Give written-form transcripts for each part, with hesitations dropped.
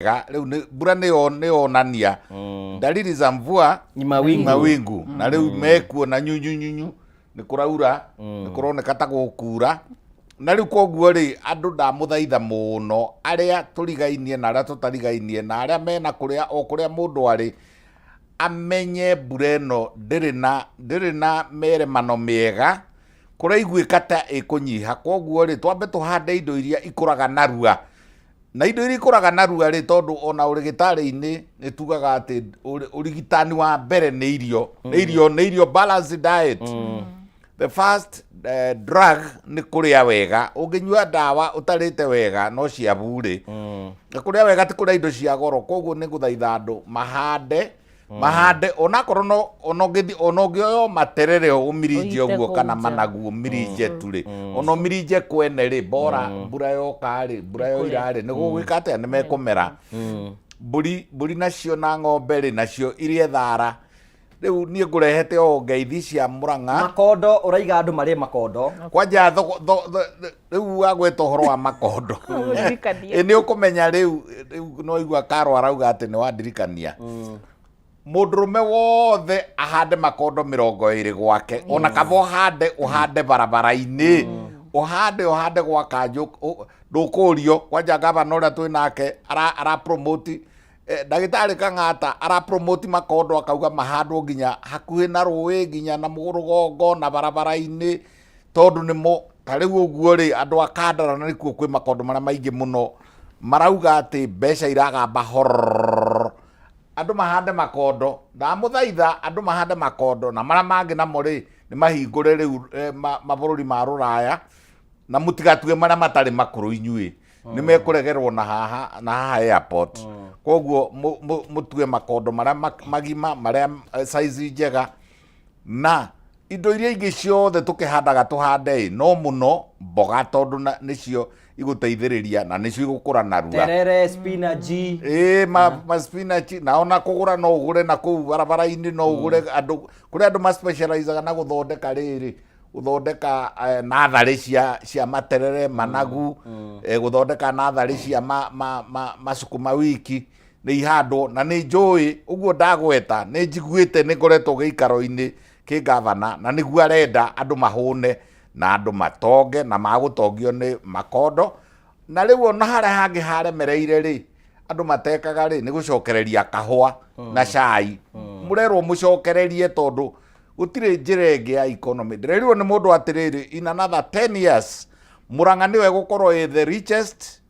Wega rĩu mbura nĩyo nĩyonania dalili za mvua ni mawingu. Mawingu na rĩu mekuo na nyunyunyunyu nĩ kũraura, nĩ kũroneka ta gũkura. Na rĩu koguo rĩ, andũ ndamũthaitha mũno, arĩa tũrigainie na arĩa tũtarigainie na arĩa mena kũrĩa o kũrĩa mũndũ arĩ, amenye mbura ĩno ndĩrĩ na meremano mĩega, kũraiguĩka ta ĩkũnyiha. Koguo rĩ, twambe tũhande indo iria ikũraga narua, na indo iria ikũraga narua rĩ, tondũ ona ũrĩgĩtarĩ-inĩ nĩ tugaga atĩ ũrigitani wa mbere nĩ irio, nĩ irio, balanced diet. The first drug nĩ kũrĩa wega. Ũngĩnyua ndawa ũtarĩte wega no cia burĩ. Na kũrĩa wega ti kũrĩa indo cia goro. Koguo nĩ gũthaitha andũ mahande onakorwo no ona ũngĩthi ona ũngĩoya materere ũmirinje ũite ũguo kũu kana nja. Managu ũmirinje tu rĩ, ona ũmirinje kwene rĩ, bora mbura yoka rĩ, mbura yoira rĩ, nĩ gũgwĩka atĩa? Nĩ mekũmera. Mbũri nacio na ng'ombe rĩ, nacio irie thara. Rĩu niĩ ngũrehete o ngeithi cia Mũrang'a. Makondo, ũraiga andũ marĩe makondo. Kwanja rĩu wagweta ũhoro wa makondo. Ũririkanie. Ĩ nĩ ũkũmenya rĩu no igua Karo arauga atĩ nĩ wandirikania. Mũndũrũme wothe ahande makondo 20 gwake, ona kaba ũhande barabara-inĩ, ũhande gwa kanjũ, ndũkũrio. Kwanja gavana ũrĩa twĩ nake ara promote, ndagĩtarĩ Kang'ata ara promote makondo, akauga mahandwo nginya hakuhĩ na rũĩ, nginya na rũgongo na barabara-inĩ, tondũ nĩmo ta rĩu ũguo rĩ, andũ a Kandara na nĩkuo kwĩ makondo marĩa maingĩ mũno, marauga atĩ mbeca iragamba horororo. Andũ mahande makondo, ndamũthaitha, andũ mahande makondo. Na marĩa mangĩ namo rĩ, nĩ mahingũre rĩu mabũrũri ma rũraya, na mũtigatue marĩa matarĩ makũrũ, inyuĩ nĩ mekũregerwo na haha na haha airport. Koguo mũtue makondo marĩa magima, marĩa size njega, na indo iria ingĩ ciothe tũkĩhandaga tũhande ĩ, no mũno mboga, tondũ nĩcio igũteithĩrĩria na nĩcio igũkũra narua. Terere, spinach. Ĩ, ma spinach, na ona kũgũra no ũgũre na kũu barabara-inĩ, no ũgũre. Andũ kũrĩ andũ ma specializaga na gũthondeka rĩrĩ, gũthondeka natharĩ cia materere, managu, gũthondeka natharĩ cia ma masukuma wiki. Nĩ ihandwo na nĩ njũĩ ũguo ndagweta, nĩ njiguĩte, nĩ ngoretwo gĩikaro-inĩ kĩ gavana, na nĩguo arenda andũ mahũne na andũ matonge, na magũtongio nĩ makondo. Na rĩu ona harĩa hangĩ haremereire rĩ, andũ matekaga rĩ, nĩ gũcokereria kahũa na cai. Mũrerwo mũcokererie, tondũ gũtirĩ njĩra ĩngĩ ya economy. Ndĩrerirwo nĩ mũndũ atĩrĩrĩ, in another 10 years Murang'a nĩwe gũkorwo ĩ the richest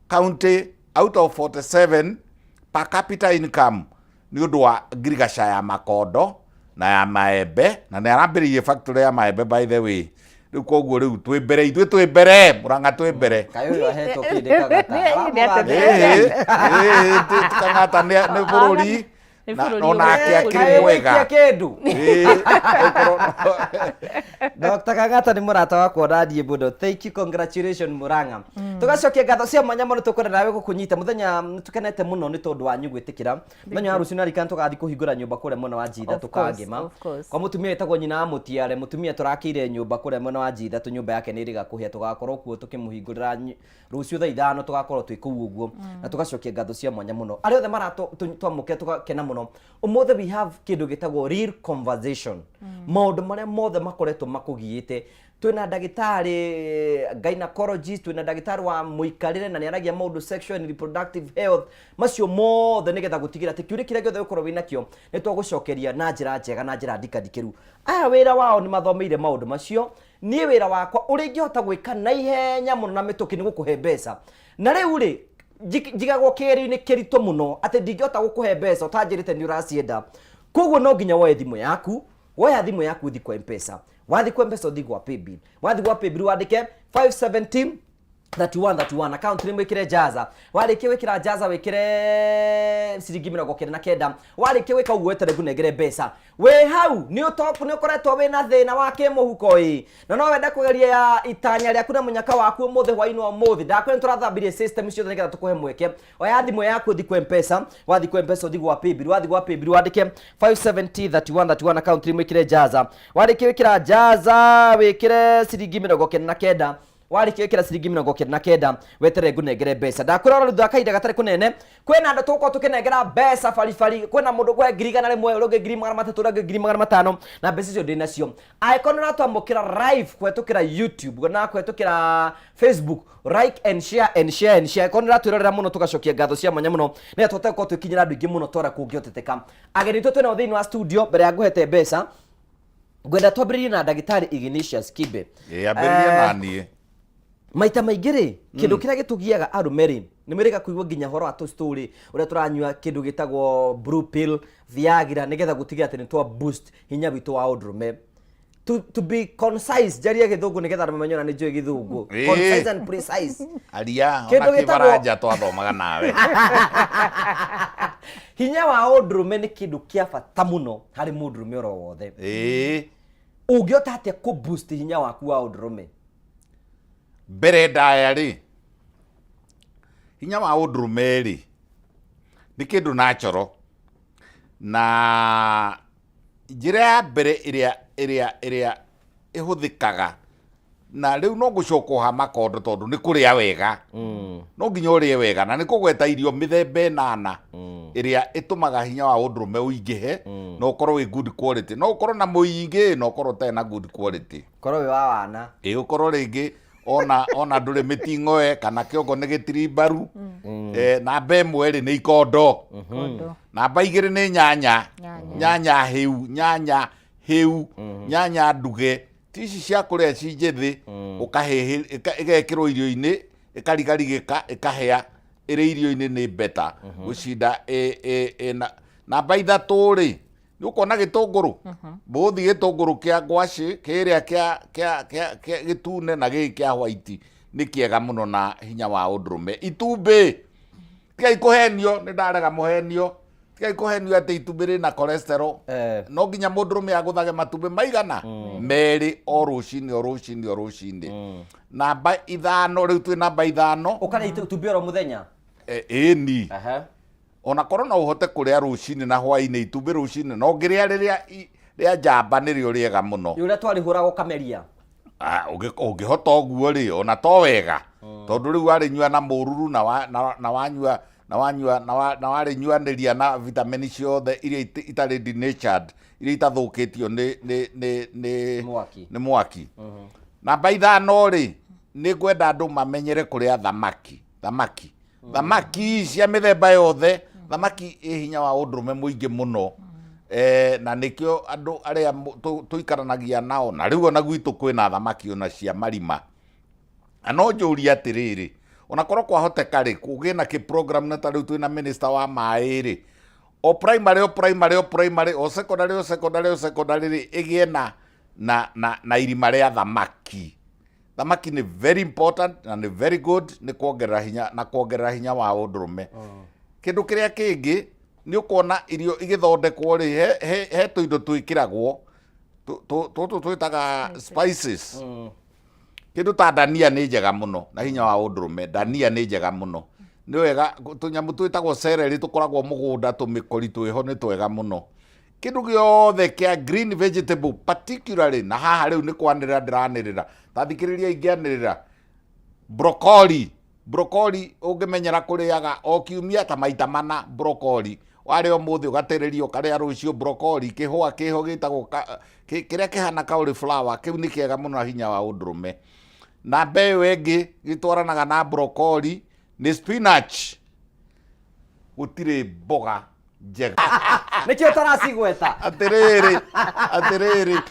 county out of 47 per capita income, nĩ ũndũ wa ngirigaca ya makondo na ya maembe, na nĩ arambĩrĩirie factory ya maembe, by the way. Rĩu koguo rĩu twĩ mbere, ithuĩ twĩ mbere, Murang'a twĩ mbere. Kaĩ ũyũ ahetwo kĩndĩ Kagata? Nĩ atĩ- Ĩĩ, Kang'ata nĩ bũrũri Nĩ na bũrũri onake ũrĩa akĩrĩ Kaĩ mwega. wĩikia kĩndũ. Ĩĩ, okorwo- Dr. Kang'ata nĩ mũrata wakwa na niĩ mũno. Thank you, congratulations Murang'a. Tũgacokia ngatho cia mwanya mũno, tũkwenda nawe gũkũnyita mũthenya. Nĩ tũkenete mũno nĩ tondũ wanyu gwĩtĩkĩra. Mũthenya wa rũciũ narikana tũgathiĩ kũhingũra nyũmba kũrĩa mwena wa Njitha. Of course, Tũkangĩma of course. kwa mũtumia wĩtagwo nyina wa Mũtiare, mũtumia tũrakĩire nyũmba kũrĩa mwena wa Njitha tũ, nyũmba yake nĩ ĩrĩga kũhĩa. Tũgakorwo kuo tũkĩmũhingũrĩra rũciũ thaa 5, tũgakorwo twĩ kũu ũguo. Na tũgacokia ngatho cia mwanya mũno arĩa othe maratwamũkĩra, tũgakena mũno. Ũmũthĩ we have kĩndũ gĩtagwo real conversation, maũndũ marĩa mothe makoretwo makũgiĩte. Twĩna ndagĩtarĩ gynecologist, twĩna ndagĩtarĩ wa mũikarĩre, na nĩ aragia maũndũ sexual and reproductive health, macio mothe nĩgetha gũtigĩra atĩ kĩũria kĩrĩa gĩothe ũkorwo wĩnakĩo nĩ twagũcokeria na njĩra njega na njĩra ndikandikĩru. Aya wĩra wao nĩ mathomeire maũndũ macio. Niĩ wĩra wakwa ũrĩa ingĩhota gwĩka na ihenya mũno na mĩtũkĩ nĩ gũkũhe mbeca. Na rĩu rĩ, njigagwo kĩgerio-inĩ kĩritũ mũno atĩ ndingĩhota gũkũhe mbeca ũtanjĩrĩte nĩ ũracienda. Koguo no nginya woe thimũ yaku. Woya thimũ yaku, ũthiĩ kwa Mpesa. Wathiĩ kwa Mpesa, ũthiĩ gwa Paybill. Wathiĩ gwa Paybill, wandĩke 570 31 31, account nĩ mwĩkĩre Jaza. Warĩkia gwĩkĩra Jaza, wĩkĩre ciringi 99. Warĩkia gwĩka ũguo, wetere ngũnengere mbeca. Wĩ hau nĩ ũkoretwo wĩna thĩna wa kĩmũhuko ĩ, na no wende kũgeria ya itanya rĩaku na mũnyaka waku ũmũthĩ, hwaĩ-inĩ wa ũmũthĩ, ndakwĩra nĩ tũrathambirie system ciothe nĩgetha tũkũhe mweke. Oya thimũ yaku, ũthiĩ kwa Mpesa. Wathiĩ kwa Mpesa, ũthiĩ gwa Paybill. Wathiĩ gwa Paybill, wandĩke 570 31 31, account nĩ mwĩkĩre Jaza. Warĩkia gwĩkĩra Jaza, wĩkĩre ciringi 99. Warĩkia ĩkĩra ciringi 99, weterere ngũnengere mbeca. Ndakwĩra oro thutha wa kahinda gatarĩ kũnene kwĩna andũ tũgũkorwo tũkĩnengera mbeca baribari. Kwĩna mũndũ kwe 100,000, ũrĩa ũngĩ 300,000, ũrĩa ũngĩ 500,000, na mbeca icio ndĩ nacio. Angĩkorwo nĩ ũratwamũkĩra live kũhetũkĩra YouTube na kũhetũkĩra Facebook, like and share and share and share. Angĩkorwo nĩ ũratwĩrorera mũno, tũgacokia ngatho cia mwanya mũno nĩgetha tũhote gũkorwo twĩkinyĩra andũ aingĩ mũno ta ũrĩa kũngĩhoteteka. Ageni aitũ twĩnao thĩinĩ wa studio, mbere ya ngũhete mbeca, ngwenda twambĩrĩrie na ndagĩtarĩ Ignatius Kibe. Ĩ, ambĩrĩria na niĩ. Maita maingĩ rĩ, kĩndũ kĩrĩa gĩtũgiaga arũme rĩ, nĩ mwĩrĩga kũigua nginya ũhoro wa tũstory ũrĩa tũranyua kĩndũ gĩtagwo blue pill, Viagra, nĩgetha gũtigĩra atĩ nĩ twa boost hinya witũ wa ũndũrũme. To be concise, njarie gĩthũngũ nĩgetha andũ mamenye ona nĩ njũĩ gĩthũngũ. Concise and precise. Aria. Kĩndũ Ona gĩtagwo- kĩbaranja twathomaga nawe. Hinya wa ũndũrũme nĩ kĩndũ kĩa bata mũno harĩ mũndũrũme oro wothe. Ũngĩhota atĩa kũ boost hinya waku wa ũndũrũme? Mbere ndaya rĩ, hinya wa ũndũrũme rĩ, nĩ kĩndũ natural, na njĩra ya mbere ĩrĩa ĩrĩa ĩrĩa ĩhũthĩkaga na rĩu no gũcoka ha makondo, tondũ nĩ kũrĩa wega. No nginya ũrĩe wega, na nĩ kũgweta irio mĩthemba 8 ĩrĩa ĩtũmaga hinya wa ũndũrũme ũingĩhe na ũkorwo wĩ good quality. No ũkorwo na mũingĩ na ũkorwo ũtarĩ na good quality. Korwo wĩ wa wana. Ĩ, ũkorwo rĩngĩ ona ndũrĩ mĩting'oe kana kĩongo nĩ gĩtirimbaru. Namba 1 rĩ, nĩ ikondo. Kondo. Namba 2 nĩ nyanya. Nyanya. Nyanya hĩu, nyanya hĩu, nyanya nduge, ti ici cia kũrĩa ci njĩthĩ, ũkahĩhĩ ĩgekĩrwo irio-inĩ, ĩkarigarigĩka, ĩkahĩa ĩrĩ irio-inĩ, nĩ better gũcinda ĩ namba 3 rĩ, nĩ ũkuona gĩtũngũrũ bũthi, gĩtũngũrũ kĩa ngwacĩ kĩrĩa kĩa gĩtune na gĩkĩ kĩa white nĩ kĩega mũno na hinya wa ũndũrũme. Itumbĩ, tigai kũhenio, nĩ ndarega mũhenio, tigai kũhenio atĩ itumbĩ rĩna cholesterol. No nginya mũndũrũme agũthage matumbĩ maigana 2 o rũcinĩ, o rũcinĩ, o rũcinĩ. Namba 5, rĩu twĩ namba 5. Ũkarĩa itumbĩ oro mũthenya? Ĩni. Ona korwo no ũhote kũrĩa rũcinĩ na hwainĩ, itumbĩ rũcinĩ, no ngĩrĩa rĩrĩa rĩa njamba nĩrĩo rĩega mũno. Nĩ ũrĩa twarĩhũraga ũkameria. Ah, ũngĩhota ũguo rĩ, ona to wega, tondũ rĩu warĩnyua na mũruru na wa- na- na wanyua na wanyua na wa- na warĩnyuanĩria na vitamini ciothe iria itarĩ denatured, iria itathũkĩtio nĩ Mwaki. Nĩ mwaki. Namba 5 rĩ, nĩ ngwenda andũ mamenyere kũrĩa thamaki, thamaki, thamaki cia mĩthemba yothe. Thamaki ĩ hinya wa ũndũrũme mũingĩ mũno. Na nĩkĩo andũ arĩa tũikaranagia nao, na rĩu ona gwitũ kwĩna thamaki ona cia marima. Na no njũrie atĩrĩrĩ, ona korwo kwahoteka rĩ, kũgĩe na kĩ program, na ta rĩu twĩna minister wa maĩ rĩ, o primary, o primary, o primary, o secondary, o secondary, o secondary rĩ, ĩgĩe na irima rĩa thamaki. Thamaki nĩ very important na nĩ very good nĩ kuongerera hinya na kuongerera hinya wa ũndũrũme. Kĩndũ kĩrĩa kĩngĩ nĩ ũkuona irio igĩthondekwo rĩ, he tũindo twĩkĩragwo tũtũ twĩtaga spices. Kĩndũ ta ndania nĩ njega mũno na hinya wa ũndũrũme. Ndania nĩ njega mũno, nĩ wega. Tũnyamũ twĩtagwo celery tũkoragwo mũgũnda, tũmĩkori twĩho, nĩ twega mũno. Kĩndũ gĩothe kĩa green vegetable particularly, na haha rĩu nĩ kwanĩrĩra ndĩranĩrĩra, ta thikĩrĩria ingĩanĩrĩra, broccoli. Broccoli ũngĩmenyera kũrĩaga o kiumia ta maita 4, broccoli warĩa ũmũthĩ, ũgatĩrĩria, ũkarĩa rũciũ broccoli. Kĩhũa kĩho gĩtagwo kĩrĩa kĩhana cauliflower, kĩu nĩ kĩega mũno na hinya wa ũndũrũme. Namba ĩyo ĩngĩ gĩtwaranaga na broccoli nĩ spinach. Gũtirĩ mboga njega. Nĩkĩo ũtaracigweta. Atĩrĩrĩ, atĩrĩrĩ.